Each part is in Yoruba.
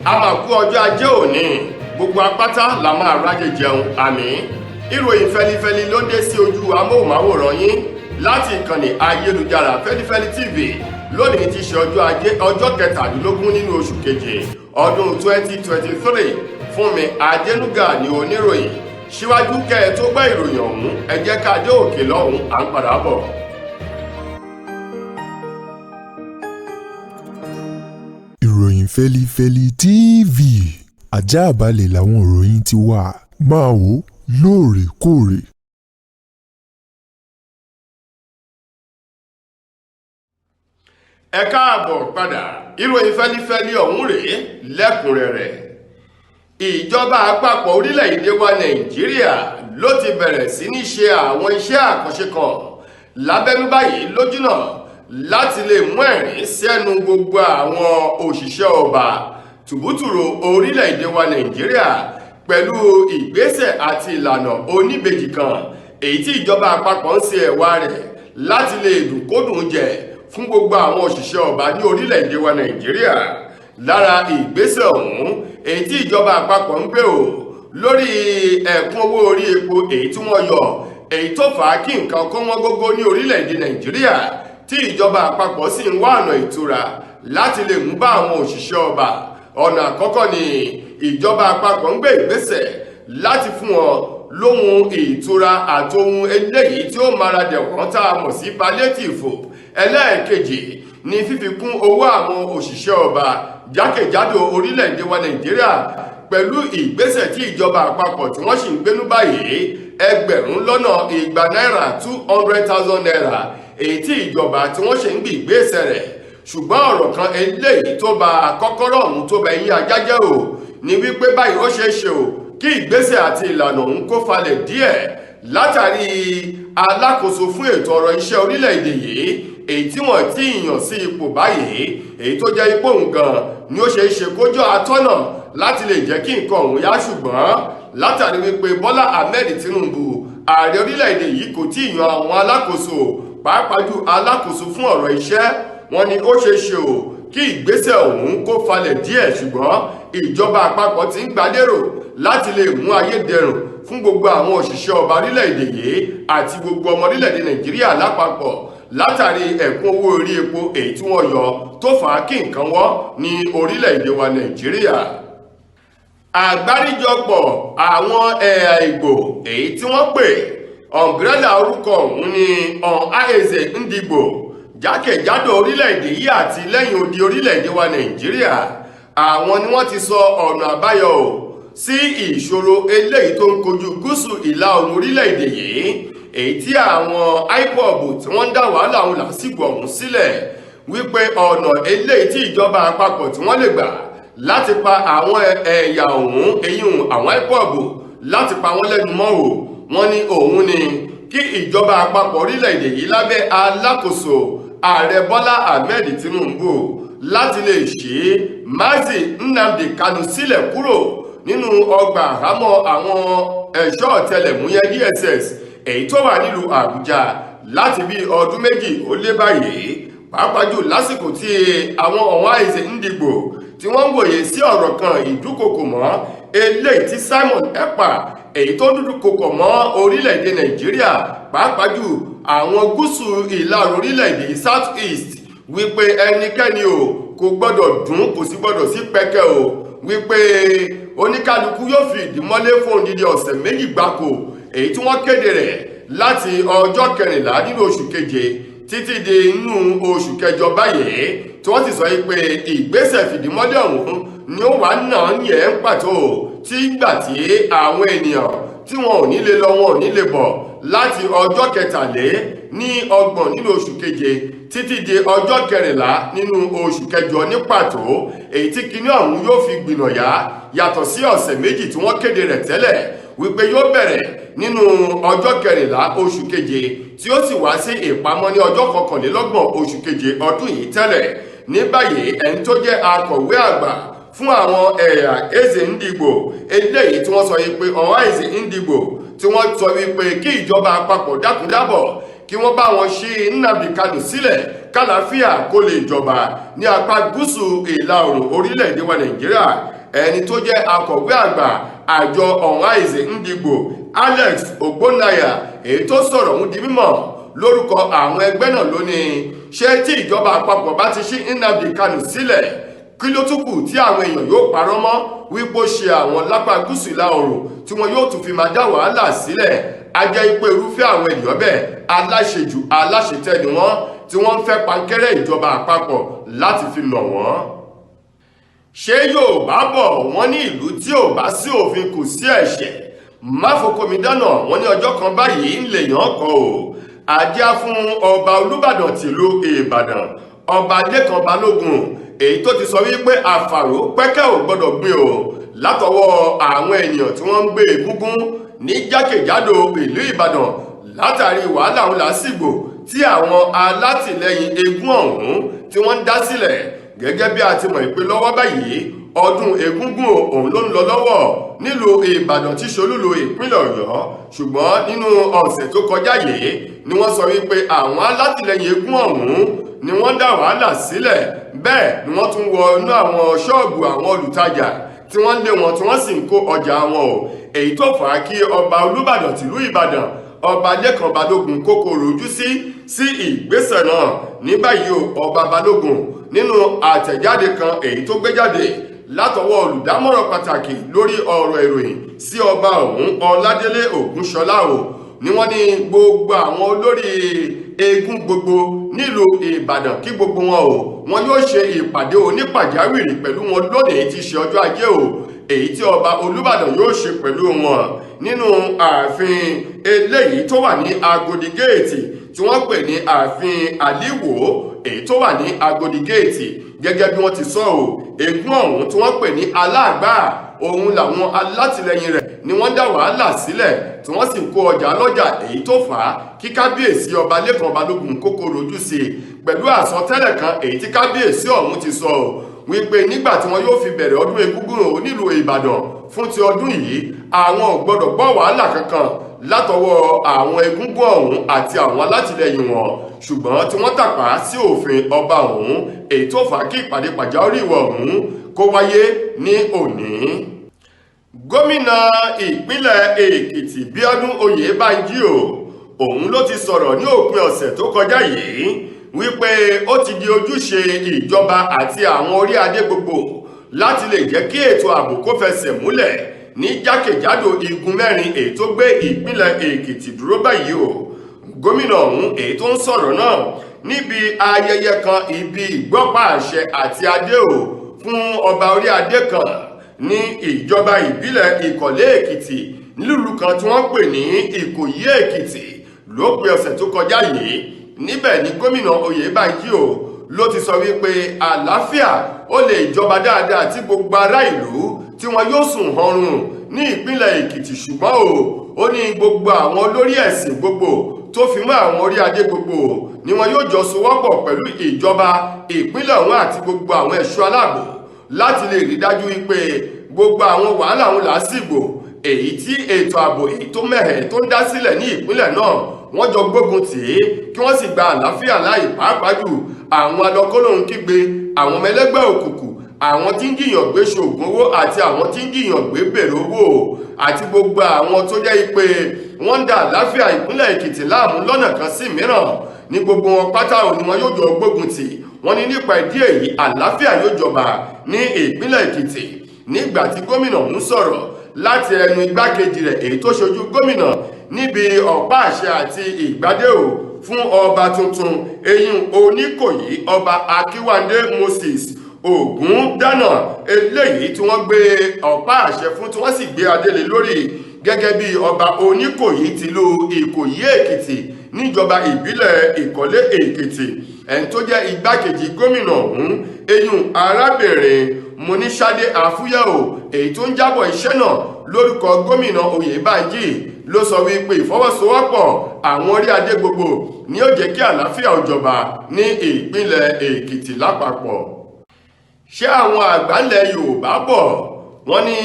A máa kú ọjọ́ Ajé òní. Gbogbo apáta la máa rájẹ jẹun, àmín. Ìròyìn fẹlifẹli ló ń dé sí ojú amóhùnmáwòrán yín láti ìkànnì ayélujára Fẹlifẹli TV. Lónìí ti ṣe ọjọ́ Ajé, ọjọ́ 17 nínú oṣù keje ọdún 2023. Fúnmi Adénúgà ní oníròyìn. Síwájú kẹ́ ẹ tó gbọ́ ìròyìn ọ̀hún, ẹ jẹ́ ká dé òkè lọ́hùn, à ń padà bọ̀. Ìròyìn Fẹ́lifẹ́li TV, àjààbalẹ̀ làwọn ìròyìn ti wà, máa wò lóòrèkóòrè. Ẹ káàbọ̀ padà. Ìròyìn fẹ́lifẹ́li ọ̀hún rèé lẹ́kùnrẹ́rẹ́. Ìjọba àpapọ̀ orílẹ̀-èdè wa Nàìjíríà ló ti bẹ̀rẹ̀ sí ní ṣe àwọn iṣẹ́ àkànṣe kan lábẹ́nú báyìí lójúnà láti lè mú ẹ̀rín sẹ́nu gbogbo àwọn òṣìṣẹ́ ọba tùbútùrò orílẹ̀-èdè wa Nàìjíríà, pẹ̀lú ìgbésẹ̀ àti ìlànà oníbejì kan èyí tí ìjọba àpapọ̀ ń ṣe ẹ̀wà rẹ̀ láti lè dùn kódùn jẹ fún gbogbo àwọn òṣìṣẹ́ ọba ní orílẹ̀-èdè wa Nàìjíríà. Lára ìgbésẹ̀ ọ̀hún èyí tí ìjọba àpapọ̀ ń gbé o lórí ẹ̀kún owó orí epo èyí tí wọ́n yọ, èyí tó fà á kí nǹkan kó wọ́n gógó ní orílẹ̀-èdè Nàìjíríà, tí ìjọba àpapọ̀ sì ń wá ọ̀nà ìtura láti lè mú bá àwọn òṣìṣẹ́ ọba. Ọ̀nà àkọ́kọ́ ni ìjọba àpapọ̀ ń gbé ìgbésẹ̀ láti fún wọn lóhun ìtura àtohun eléyìí tí ó maradẹ̀ wọ́n tá a mọ̀ sí palliative. Ẹlẹ́ẹ̀kejì ni fífikún owó àwọn òṣìṣẹ́ ọba jákèjádò orílẹ̀-èdè wa Nàìjíríà, pẹ̀lú ìgbésẹ̀ tí ìjọba àpapọ̀ tí wọ́n sì ń gbénú báyìí, 200,000 náírà, 200,000 naira, èyí tí ìjọba tí wọ́n ṣe ń gbé ìgbésẹ̀ rẹ̀. Ṣùgbọ́n ọ̀rọ̀ kan eléyìí tó ba kọ́kọ́rọ́ ọ̀hún tó bẹ yín ajá jẹ́ o ní wípé báyìí ó ṣeé ṣe o kí ìgbésẹ̀ àti ìlànà ọ̀hún kó falẹ̀ díẹ̀ látàrí alákòóso fún ètò ọrọ̀ iṣẹ́ orílẹ̀-èdè yìí, èyí tí wọ́n ti yàn sí ipò báyìí, èyí tó jẹ́ ipò nǹkan ni ó ṣeé ṣe kójọ́ atọ́nà láti lè jẹ́ kí nǹkan ọ̀hún yá. Ṣùgbọ́n látàrí wípé Bọ́lá Ahmed Tinubu, ààrẹ orílẹ̀-èdè yìí, kò tí ì yan àwọn alákòóso, pàápàá jù alákòóso fún ọ̀rọ̀ iṣẹ́, wọn ni ó ṣeé ṣe o kí ìgbésẹ̀ ọ̀hún kó falẹ̀ díẹ̀. Ṣùgbọ́n ìjọba àpapọ̀ ti ń gbàlérò láti lè mú ayé dẹrùn fún gbogbo àwọn òṣìṣẹ́ ọba orílẹ̀-èdè yìí àti gbogbo ọmọ orílẹ̀-èdè Nàìjíríà lápapọ̀ látàrí ẹ̀kún owó orí epo èyí tí wọ́n yọ tó fà á kí nǹkan wọ́n ní orílẹ̀-èdè wa Nàìjíríà. Àgbáríjọpọ̀ àwọn ẹ̀yà Ìgbò èyí tí wọ́n pè umbrella orúkọ ọ̀hún ní Ohanaeze Ndigbo jákèjádò orílẹ̀-èdè yìí àti lẹ́yìn odi orílẹ̀-èdè wa Nàìjíríà, àwọn ni wọ́n ti sọ ọ̀nà àbáyọ ò sí ìṣòro eléyìí tó ń kojú gúúsù ìlà oòrùn orílẹ̀-èdè yìí, èyí tí àwọn IPOB tí wọ́n ń dá wàhálà òun làásìgbò ọ̀hún sílẹ̀, wípé ọ̀nà eléyìí tí ìjọba àpapọ̀ tí wọ́n lè gbà láti pa àwọn ẹ̀yà ọ̀hún, eyín àwọn IPOB, láti pa wọ́n lẹ́nu mọ́ o, wọ́n ní òun ni kí ìjọba àpapọ̀ orílẹ̀-èdè yìí lábẹ́ alákòóso ààrẹ Bọ́lá Ahmed Tinubu láti lè ṣí Mazi Nnamdi Kanu sílẹ̀ kúrò nínú ọgbà àhámọ́ àwọn ẹ̀ṣọ́ ọ̀tẹlẹ̀múyẹ́ DSS èyí tó wà nílùú Àbújá láti bí ọdún 2 ó lé báyìí, pàápàá jù lásìkò tí àwọn Ohanaeze Ndigbo tí wọ́n ń wòye sí ọ̀rọ̀ kan ìdúkokò mọ́ eléyìí tí Simon Ekpa èyí tó dúdúkokò mọ́ orílẹ̀-èdè Nàìjíríà, pàápàá jù àwọn gúúsù ìlà oòrùn orílẹ̀-èdè South East, wípé ẹnikẹ́ni o kò gbọ́dọ̀ dún, kò sì gbọ́dọ̀ sí pẹ́kẹ́ o, wípé oníkálukú yóò fi ìdí mọ́lé fún odidi ọ̀sẹ̀ 2 gbáko, èyí tí wọ́n kéde rẹ̀ láti ọjọ́ 14 nínú oṣù keje títí di inú oṣù kẹjọ báyìí, tí wọ́n sì sọ pé ìgbésẹ̀ fìdímọ́lé ọ̀hún ni ó wà náà ní ẹ̀ ń pàtó tí gbà tí àwọn ènìyàn tí wọn ò ní lè lọ, wọn ò ní lè bọ̀ láti ọjọ́ 33 nínú oṣù keje títí di ọjọ́ 14 nínú oṣù kẹjọ ní pàtó, èyí tí kinní ọ̀hún yóò fi gbìnàyà, yàtọ̀ sí ọ̀sẹ̀ 2 tí wọ́n kéde rẹ̀ tẹ́lẹ̀ wípé yóò bẹ̀rẹ̀ nínú ọjọ́ 14 oṣù keje tí ó sì wá sí ìpamọ́ ní ọjọ́ 31 oṣù keje ọdún yìí tẹ́lẹ̀. Ní báyìí, ẹni tó jẹ́ akọ̀wé àgbà fún àwọn ẹ̀yà Eze Ndigbo eléyìí tí wọ́n sọ wípé Ohanaeze Ndigbo tí wọ́n sọ wípé kí ìjọba àpapọ̀ dákúndábọ̀ kí wọ́n bá wọn ṣí Nnamdi Kanu sílẹ̀ Kàlàáfíà kó lè jọba ní apá gúúsù ìlà oòrùn orílẹ̀-èdè wa Nàìjíríà. Ẹni tó jẹ́ akọ̀wé àgbà àjọ Ohanaeze Ndigbo, Alex Ogbonnaya, èyí tó sọ̀rọ̀ ń di mímọ̀ lórúkọ àwọn ẹgbẹ́ náà, lónìí ṣé tí ìjọba àpapọ̀ bá ti ṣí Nnamdi Kanu sílẹ̀, kí ló tún kù tí àwọn èèyàn yóò parọ́ mọ́ wípé ó ṣe àwọn lápá gúúsù ìlà oòrùn tí wọn yóò tún fi máa dá wàhálà sílẹ̀? A jẹ́ pé irúfẹ́ àwọn ènìyàn bẹ́ẹ̀, aláṣejù, aláṣetẹ́ ni wọ́n, tí wọ́n ń fẹ́ pankẹ́rẹ́ ìjọba àpapọ̀ láti fi nà wọ́n. Ṣé Yorùbá bọ̀, wọ́n ní ìlú tí ò bá sí òfin, kò sí ẹ̀ṣẹ̀. Máfokomi dáná, wọ́n ní ọjọ́ kan báyìí ń lè yàn kọ́ o. Àjá fún ọba Olúbàdàn tìlú Ìbàdàn, Ọba Lẹ́kan Balógun, èyí tó ti sọ wípé àfàrò pẹ́kẹ́ ò gbọ́dọ̀ gbé o látọwọ́ àwọn ènìyàn tí wọ́n ń gbé egúngún ní jákèjádò ìlú Ìbàdàn, látàrí wàhálà òun làásìgbò tí àwọn alátìlẹyìn eégún ọ̀hún tí wọ́n ń dá sílẹ̀. Gẹ́gẹ́ bí a ti mọ̀ pé lọ́wọ́ báyìí, ọdún egúngún òun ló ń lọ lọ́wọ́ nílùú Ìbàdàn tí ṣolúlu ìpínlẹ̀ Ọ̀yọ́. Ṣùgbọ́n nínú ọ̀sẹ̀ tó kọjá yìí ni wọ́n sọ wípé àwọn alátìlẹyìn eégún ọ̀hún ni wọ́n dá wàhálà sílẹ̀. Bẹ́ẹ̀ ni wọ́n tún wọ inú àwọn ṣọ́ọ̀bù àwọn olùtajà, tí wọ́n lé wọn, tí wọ́n sì ń kó ọjà wọn o, èyí tó fà á kí ọba Olúbàdàn tìlú Ìbàdàn, Ọba Lẹ́kan Balógun, kókó rojú sí ìgbésẹ̀ náà. Ní báyìí o, Ọba Balógun, nínú àtẹ̀jáde kan èyí tó gbé jáde látọwọ́ olùdámọ̀ràn pàtàkì lórí ọ̀rọ̀ ìròyìn sí ọba ọ̀hún, Ọládélé Ògúnṣọlá o, ni wọ́n ní gbogbo àwọn olórí eégún gbogbo nílùú Ìbàdàn, kí gbogbo wọn o, wọn yóò ṣe ìpàdé onípàjáwìrì pẹ̀lú wọn lónìí tí ṣe ọjọ́ Ajé o, èyí tí ọba Olúbàdàn yóò ṣe pẹ̀lú wọn nínú ààfin eléyìí tó wà ní Agodi Géètì, tí wọ́n pè ní Ààfin Àlíwò, èyí tó wà ní Agodi Géètì. Gẹ́gẹ́ bí wọ́n ti sọ ọ́, eégún ọ̀hún tí wọ́n pè ní Aláàgbà, òun làwọn alátìlẹyìn rẹ̀ ni wọ́n dá wàhálà sílẹ̀, tí wọ́n sì kó ọjà lọ́jà, èyí tó fà á kí kábíyèsí Ọba Lẹ́kan Balógun kókó rojú sí i pẹ̀lú àsọtẹ́lẹ̀ kan èyí tí kábíyèsí ọ̀hún ti sọ ọ́ wípé nígbà tí wọn yóò fi bẹ̀rẹ̀ ọdún egúngún nílùú Ìbàdàn fún ti ọdún yìí, àwọn ò gbọ́dọ̀ gbọ́ wàhálà kankan látọwọ́ àwọn egúngún ọ̀hún àti àwọn alátìlẹyìn wọn. Ṣùgbọ́n tí wọ́n tàpá sí òfin ọba ọ̀hún, èyí tó fà á kí ìpàdé pàjáwìrì ọ̀hún kó wáyé ní òní. Gómìnà ìpínlẹ̀ Èkìtì, Bíọ́dún Oyèbánjí o, òun ló ti sọ̀rọ̀ ní òpin ọ̀sẹ̀ tó kọjá yìí wípé ó ti di ojúṣe ìjọba àti àwọn orí adé gbogbo láti lè jẹ́ kí ètò ààbò kó fẹsẹ̀ múlẹ̀ ní jákèjádò igun mẹ́rin èyí tó gbé ìpínlẹ̀ Èkìtì dúró báyìí o. Gómìnà ọ̀hún, èyí tó ń sọ̀rọ̀ náà níbi ayẹyẹ kan, ibi ìgbọ́pá àṣẹ àti adé o fún ọba orí adé kan ní ìjọba ìbílẹ̀ Ìkọ̀lé Èkìtì, nílùú kan tí wọ́n pè ní Ìkòyí Èkìtì, lópin ọ̀sẹ̀ tó kọjá yìí. Níbẹ̀ ni gómìnà Oyèbánjí o ló ti sọ wípé àlàáfíà ó lè jọba dáadáa, tí gbogbo ará ìlú tí wọn yóò sùn hanrun ní ìpínlẹ̀ Èkìtì. Ṣùgbọ́n o, ó ní gbogbo àwọn olórí ẹ̀sìn gbogbo tó fi mọ́ àwọn orí adé gbogbo ni wọn yóò jọ sowọ́pọ̀ pẹ̀lú ìjọba ìpínlẹ̀ ọ̀hún àti gbogbo àwọn ẹ̀ṣọ́ aláàbò láti lè rí dájú wípé gbogbo àwọn wàhálà òun làásìgbò èyí tí ètò ààbò èyí tó mẹ́hẹ̀ tó ń dá sílẹ̀ ní ìpínlẹ̀ náà, wọ́n jọ gbógun tì í, kí wọ́n sì gba àlàáfíà láàyè, pàápàá jù àwọn alọ́kọ́lóhun kígbe, àwọn ọmọ ẹlẹ́gbẹ́ òkùnkùn, àwọn tí ń jìyàn gbé ṣoògùn owó àti àwọn tí ń jìyàn gbé bèrè owó, àti gbogbo àwọn tó jẹ́ pé wọ́n ń da àlàáfíà ìpínlẹ̀ Èkìtì láàmú lọ́nà kan sí mìíràn. Ní gbogbo wọn pátá ò ní wọn yóò jọ gbógun tì. Wọ́n ní nípa ìdí èyí, àlàáfíà yóò jọba ní ìpínlẹ̀ Èkìtì. Nígbà tí gómìnà ń sọ̀rọ̀ láti ẹnu igbákejì rẹ̀, èyí tó ṣojú gómìnà níbi ọ̀pá àṣẹ àti ìgbádé ò fún ọba tuntun, eyín Oníkòyí, Ọba Akínwándé Moses Ògúndánà, eléyìí tí wọ́n gbé ọ̀pá àṣẹ fún, tí wọ́n sì gbé adélé lórí gẹ́gẹ́ bí ọba Oníkòyí tìlú Ìkòyí Èkìtì níjọba ìbílẹ̀ Ìkọ́lé Èkìtì, ẹni tó jẹ́ igbákejì gómìnà ọ̀hún, eyín arábìnrin Moníṣadé Àfúyẹ́ò, èyí tó ń jábọ̀ iṣẹ́ náà lórúkọ gómìnà Oyèbánjí, ló sọ wípé ìfọwọ́sowọ́pọ̀ àwọn orí adé gbogbo ni ó jẹ́ kí àlàáfíà ó jọba ní ìpínlẹ̀ Èkìtì lápapọ̀. Ṣé àwọn àgbàlẹ̀ Yorùbá bọ̀, wọ́n ní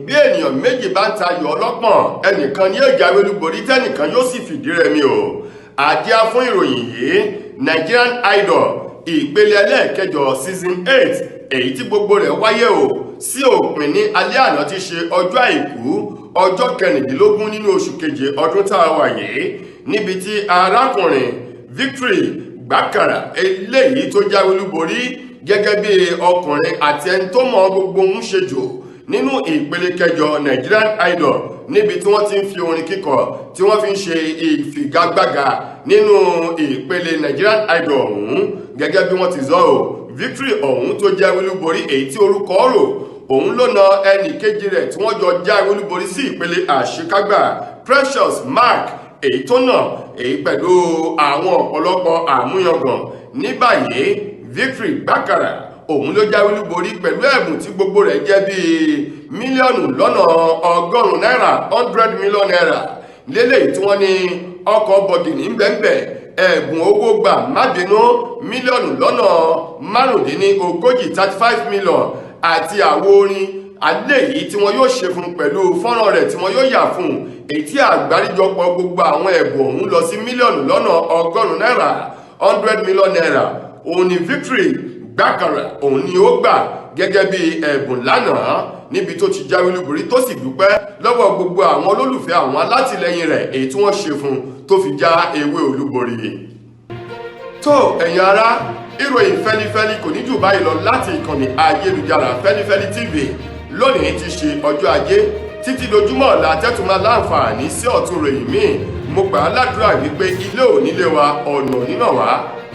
bí ènìyàn méjì bá ń tayò ọlọ́pọ̀n, ẹnìkan ni yóò jáwé olúborí, tẹ́nìkan yóò sì fìdí rẹmi o. Àdíá fún ìròyìn yìí Nigerian Idol ìpele ẹlẹ́ẹ̀kẹjọ season 8, èyí tí gbogbo rẹ̀ wáyé o sí òpin ní alẹ́ àná tí ṣe ọjọ́ Àìkú, ọjọ́ 16 nínú oṣù keje ọdún tá a wà yìí, níbi tí arákùnrin Victory Gbàkàrà eléyìí tó jáwé olúborí gẹ́gẹ́ bí ọkùnrin àti ẹni tó mọ gbogbo ń ṣe jù nínú ìpele kẹjọ Nigerian Idol, níbi tí wọ́n ti ń fi orin kíkọ tí wọ́n fi ń ṣe ìfigagbága nínú ìpele Nigerian Idol ọ̀hún. Gẹ́gẹ́ bí wọ́n ti sọ ọ́, Victory ọ̀hún tó jáwé olúborí, èyí tí orúkọ rò òun ló na ẹnì kejì rẹ̀ tí wọ́n jọ jáwé olúborí sí ìpele àṣekágbà, Precious Mark, èyí tó nà èyí pẹ̀lú àwọn ọ̀pọ̀lọpọ̀ àmúyangàn. Ní báyìí, Victory Gbàkàrà òun ló jáwé olúborí pẹ̀lú ẹ̀bùn tí gbogbo rẹ̀ jẹ́ bíi 100 mílíọ̀nù náírà, ₦100 million lélẹ́yìí tí wọ́n ní ọkọ̀ bọ̀gìnì ń bẹ́ẹ̀, ẹ̀bùn owó gbà má bínú 35 mílíọ̀nù, 35 million, àti àwo orin alẹ́ yìí tí wọ́n yóò ṣe fún pẹ̀lú fọ́nrán rẹ̀ tí wọ́n yóò yà fún, èyí tí àgbáríjọpọ̀ gbogbo àwọn ẹ̀bùn ọ̀hún lọ sí 100 mílíọ̀nù náírà, ₦100 million. Òun ni Victory Gbàkàrà òun ni ó gbà gẹ́gẹ́ bí ẹ̀bùn lánàá, níbi tó ti jáwé olúborí, tó sì dúpẹ́ lọ́wọ́ gbogbo àwọn olólùfẹ́, àwọn alátìlẹyìn rẹ̀, èyí tí wọ́n ṣe fún tó fi já ewé olúborí. Tó, ẹ̀yin ará, ìròyìn fẹ́lifẹ́li kò ní jù báyìí lọ láti ìkànnì ayélujára Fẹ́lifẹ́li TV lónìí ti ṣe ọjọ́ Ajé. Títí dojúmọ́ ọ̀la tẹ́tùmá láǹfààní sí ọ̀tún ròyìn míì, mo gbà á ládùúrà wípé ilé ò nílé wa, ọ̀nà nínà wá,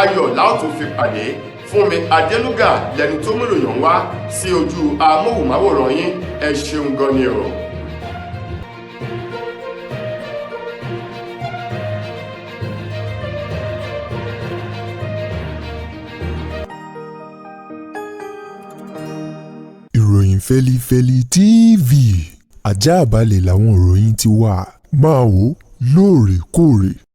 ayọ̀ láòtún fi pàdé. Fúnmi Adélúgà lẹni tó mú ìròyìn wá sí ojú amóhùnmáwòrán yín. Ẹ ṣeun gan ni o. Ìròyìn Fẹ́lifẹ́li TV, ajáàbalẹ̀ làwọn ìròyìn ti wà. Máa wò lóòrèkóòrè.